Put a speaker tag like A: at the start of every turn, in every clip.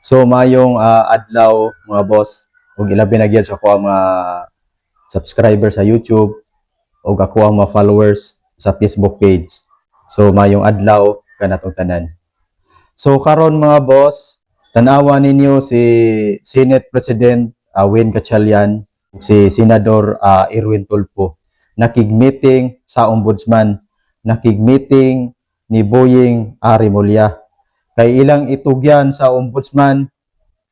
A: So mayong adlaw, mga boss, ug ilabi na gyud sa ako ang mga subscriber sa YouTube ug ako ang mga followers sa Facebook page. So mayong adlaw kanatong tanan. So karon, mga boss, tan-awa ninyo si Senate President Win Gatchalian, si Senador Erwin Tulfo nakig-meeting sa ombudsman, nakig-meeting ni Boying Remulla. Kay ilang itugyan sa ombudsman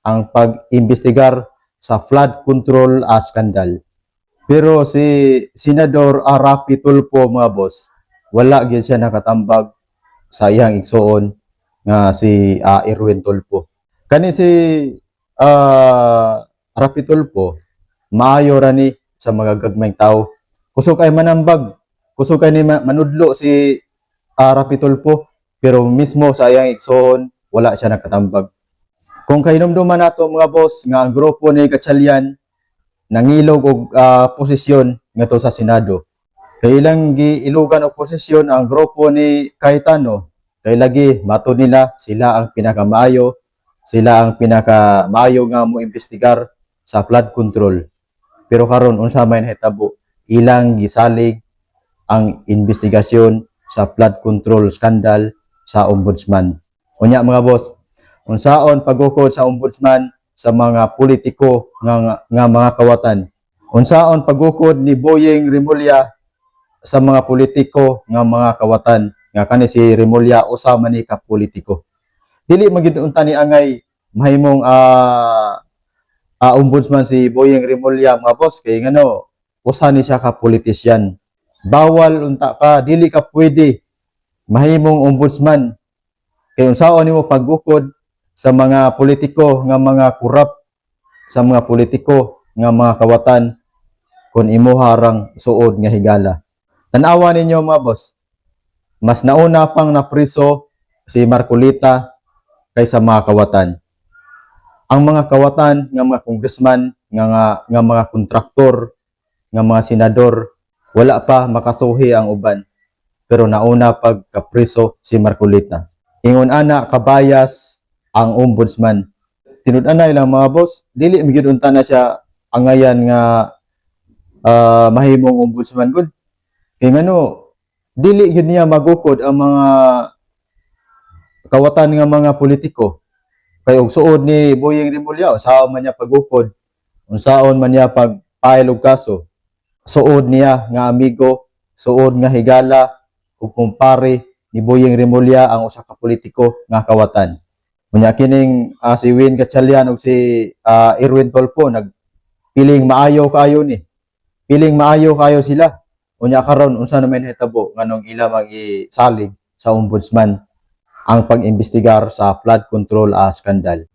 A: ang pag-imbestigar sa flood control scandal. Pero si Senador Raffy Tulfo, mga boss, wala gyud siya nakatambag sa iyang igsuon nga si Erwin Tulfo. Kani si Raffy Tulfo, maayo ra ni sa mga gagmayng tao. Kusog kay manambag, kusog kay ni manudlo si Raffy Tulfo, pero mismo sa iyang igsuon, wala siya nakatambag. Kung kahinumduman nato, mga boss, nga ang grupo ni Gatchalian nangilog og posisyon ngadto sa Senado. Kay ilang giilugan og posisyon ang grupo ni Cayetano, kay lagi matud nila sila ang pinakamaayo, sila ang pinakamaayo nga mo imbestigar sa flood control. Pero karon, unsa may nahitabo? Ilang gisalig ang investigasyon sa flood control scandal sa ombudsman. Unya, mga boss, unsaon pagukod sa ombudsman sa mga politiko nga mga kawatan? Unsaon pagukod ni Boying Remulla sa mga politiko nga mga kawatan, nga kani si Remulla usa man ni ka politiko? Dili man gyud unta ni angay mahimong ombudsman si Boying Remulla, mga boss, kay ngano usa ni siya ka politician. Bawal unta ka, dili ka pwede mahimong ombudsman kay unsaon nimo pagukod sa mga politiko nga mga kurap, sa mga politiko nga mga kawatan, kung imuha rang suod nga higala? Tan-awa ninyo, mga boss, mas nauna pang napriso si Marcoleta kaysa mga kawatan. Ang mga kawatan nga mga congressman, nga mga kontraktor, nga mga senador, wala pa makasuhi ang uban. Pero nauna pag kapriso si Marcoleta. Ingon ana kabayas ang ombudsman. Tinud-anay lang, mga boss, dili magyud unta na siya angayan nga mahimong ombudsman gud. Kay ngano dili gyud niya magukod ang mga kawatan nga mga politiko. Kay og suod ni Boying Remulla, unsaon man niya pagukod, unsaon man niya pag file og kaso? Suod niya nga amigo, suod nga higala ug kumpare ni Boying Remulla ang usa ka politiko nga kawatan. Unya kining si Win Gatchalian ug si Erwin Tulfo nagpiling maayo kaayo ni. Piling maayo kaayo sila. Unya karon, unsa naman nahitabo nganong ila mag-isalig sa ombudsman ang pag-imbestigar sa flood control scandal?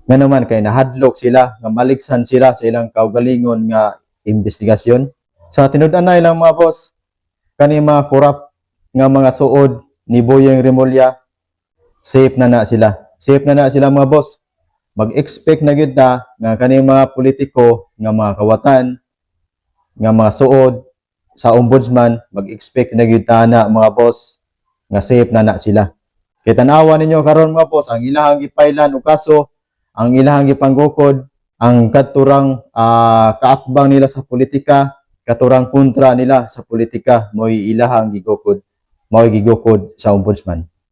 A: Nga naman kay nahadlok sila nga maligsan sila sa ilang kaugalingon nga investigasyon. Sa tinud-anay lang, mga boss, kani mga kurap nga mga suod ni Boyeng Remulla, safe na na sila. Safe na na sila, mga boss. Mag-expect na gyud ta nga kani mga politiko nga mga kawatan, nga mga suod sa ombudsman, mag-expect na gyud ta na, mga boss, nga safe na na sila. Kay tan-awa ninyo karon, mga boss, ang ilahang gipailan og kaso, ang ilahang gipanggukod, ang katurang kaatbang nila sa politika, katurang kontra nila sa politika, mo'y ilahang gigukod, mo'y gigukod sa ombudsman.